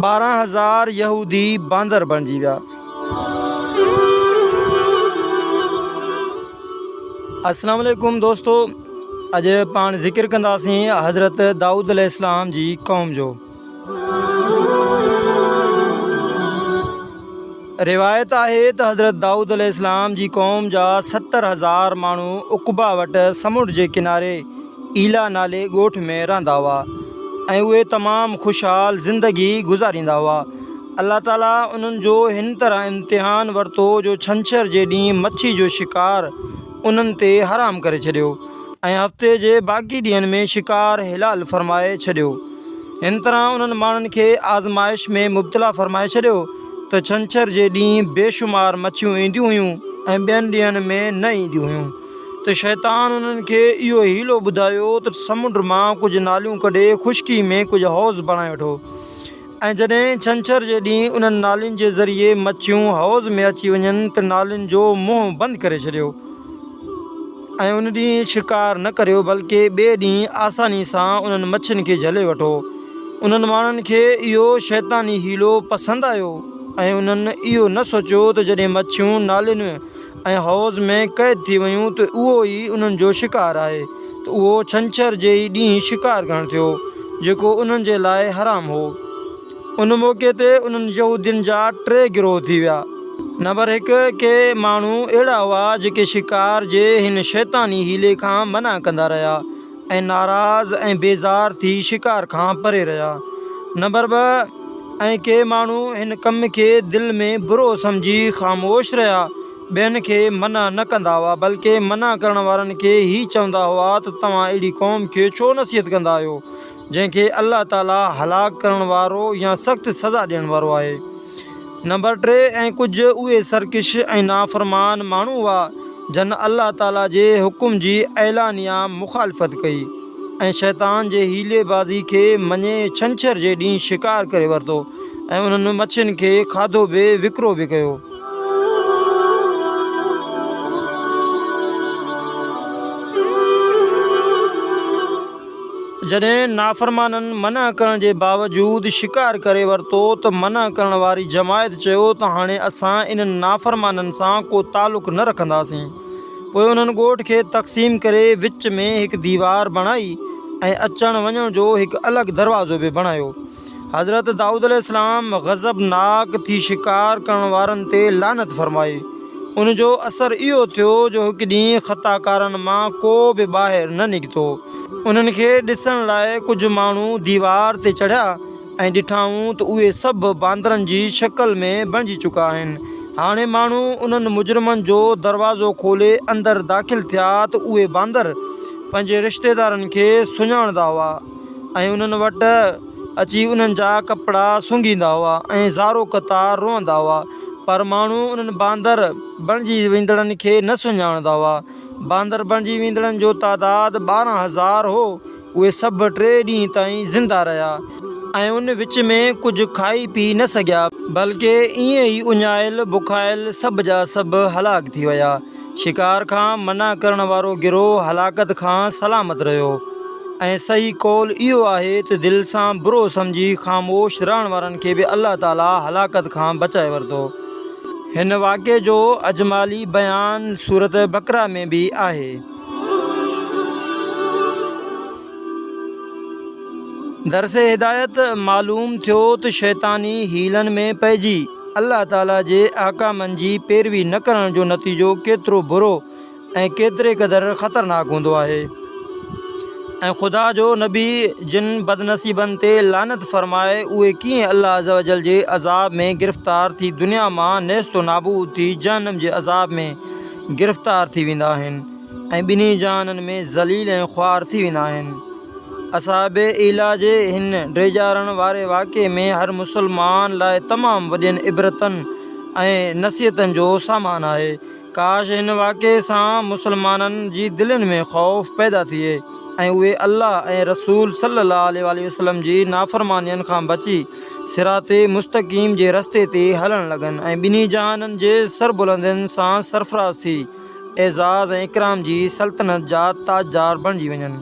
12000 يهودي باندر بڻجي ويا. السلام عليڪم دوستو اڄ پاڻ ذڪر ڪنداسين حضرت دائود عليه السلام جي قوم جو. روايت آهي ته حضرت دائود عليه السلام جي قوم جا 70000 ماڻهو عقبه وٽ سمنڊ جي ڪناري ايلا نالي ڳوٺ ۾ رهندا هئا ۽ اهي تمام خوشحال زندگي گذاريندا هئا. الله تعاليٰ انهن جو هن طرح امتحان ورتو جو ڇنڇر جي ڏينهن مڇي جو شڪار انهن تي حرام ڪري ڇڏيو ۽ هفتي جي باقي ڏينهن ۾ شڪار حلال فرمائي ڇڏيو. هن طرح انهن ماڻهن کي آزمائش ۾ مبتلا فرمائي ڇڏيو ته ڇنڇر جي ڏينهن بيشمار مڇيون اينديون هيون ۽ ٻين ڏينهن ۾ نه اينديون هيون. ته شيطان انهن کي اهو حيلو ٻڌايو ته سمنڊ مان ڪجهه ناليون ڪڍي خشڪي ۾ ڪجهه حوض بڻائي وٺو ۽ جڏهن ڇنڇر جي ڏينهن انهن نالين جي ذريعي مڇيون حوض ۾ اچي وڃن ته نالين جو منهن بند ڪري ڇڏيو ۽ ان ڏينهن شڪار نه ڪريو بلڪه ٻئي ڏينهن آساني سان انهن مڇين کي جهلي وٺو. انهن ماڻهن کي اهو شيطاني حيلو پسند آيو ۽ انهن اهو نه سوچيو ته جڏهن مڇيون نالين ۽ حوض ۾ قيد ٿي ويون ته اهو ئي انهن جو شڪار آهي ته اهو ڇنڇر جي ئي ڏينهن شڪار ڪرڻ ٿيو جيڪو انهن جي لاء حرام هو. ان موقعي تي انهن يهودين جا ٽي گروهه ٿي ويا. نمبر هڪ، ڪي ماڻهو اهڙا هئا جيڪي شڪار جي هن شيطاني حيلي کان منع ڪندا رهيا ۽ ناراض ۽ بيزار ٿي شڪار کان پري رهيا. نمبر ٻه، ۽ ڪي ماڻهو هن ڪم کي دل ۾ برو سمجهي خاموش رهيا، ٻين کي منع نه ڪندا هئا، بلڪه منع ڪرڻ وارن کي هي چوندا هئا ته توهان اهڙي قوم کي ڇو نصيحت ڪندا آهيو، جنهن کي الله تعاليٰ هلاڪ ڪرڻ وارو يا سخت سزا ڏيڻ وارو آهي. نمبر ٽي، ۽ ڪجهه اهي سرڪش ۽ نافرمان ماڻهو هئا، جن الله تعاليٰ جي حڪم جي اعلانيه مخالفت ڪئي. ۽ شيطان جي حيلي بازي کي مڃي ڇنڇر جي ڏينهن شڪار ڪري ورتو ۽ انهن مڇين کي کاڌو به وڪرو به ڪيو. جڏهن نافرمانن منع ڪرڻ جي باوجود شڪار ڪري ورتو ته منع ڪرڻ واري جماعت چيو ته هاڻي اسان انهن نافرمانن سان ڪو تعلق نه رکنداسين. پوء انهن ڳوٺ کي تقسيم ڪري وچ ۾ هڪ ديوار بڻائي ۽ اچڻ وڃڻ جو هڪ الڳ دروازو به بڻايو. حضرت دائود عليه السلام غضب ناڪ ٿي شڪار ڪرڻ وارن تي لعنت فرمائي. ان جو اثر اهو ٿيو جو هڪ ڏينهن خطاڪارن مان ڪو به ٻاهر نه نڪتو. انهن کي ڏسڻ لاء ڪجهه ماڻهو ديوار تي چڙهيا. ۽ ڏٺائون ته اهي سڀ باندرن جي شڪل ۾ بڻجي چڪا آهن. هاڻي ماڻهو انهن مجرمن جو دروازو کولي اندر داخل ٿيا ته اهي باندر پنهنجي رشتيدارن کي سڃاڻندا هئا ۽ انهن وٽ اچي انهن جا ڪپڙا سونگهيندا هئا ۽ زارو قطار روئندا هئا پر ماڻهو انهن باندر بڻجي ويندڙن کي نه سڃاڻندا هئا. باندر بڻجي ويندڙن جو تعداد 12000 هو. اهي سڀ ٽي ڏينهن تائين زنده رهيا ۽ ان وچ ۾ ڪجهه کائي پي نه سگهيا، بلڪه ائين ئي اڃايل بکايل سڀ جا سڀ هلاڪ ٿي ويا. شڪار کان منع ڪرڻ وارو گروهه هلاڪت کان سلامت رهيو ۽ صحيح قول اهو آهي ته دل سان برو سمجهي خاموش رهڻ وارن کي به الله تعاليٰ هلاڪت کان بچائي ورتو. هن واقعي جو اجمالي بيان سورة بقره ۾ به آهي. درس هدايت، معلوم ٿيو ته شيطاني حيلن ۾ پئجي الله تعالي جي احڪامن جي پيروي نه ڪرڻ جو نتيجو ڪيترو برو ۽ ڪيتري قدر خطرناڪ هوندو آهي ۽ خدا جو نبي جن بدنصيبن تي لعنت فرمائي اهي ڪيئن الله عزوجل جي عذاب ۾ گرفتار ٿي دنيا مان نيست و نابود ٿي جهنم جي عذاب ۾ گرفتار ٿي ويندا آهن ۽ ٻنهي جهانن ۾ ذليل ۽ خوار ٿي ويندا آهن. اصحاب ايلا جي هن ڊيڄارڻ واري واقعي ۾ هر مسلمان لاء تمام وڏين عبرتن ۽ نصيحتن جو سامان آهي. ڪاش هن واقعي سان مسلمانن جي دلين ۾ خوف پيدا ٿئي ۽ اهي الله ۽ رسول صلي الله عليه واٰله وسلم جي نافرمانين کان بچي صراط مستقيم جي رستي تي هلڻ لڳن ۽ ٻنهي جهانن جي سربلندين سان سرفراز ٿي اعزاز ۽ اڪرام جي سلطنت جا تاجدار بڻجي وڃن.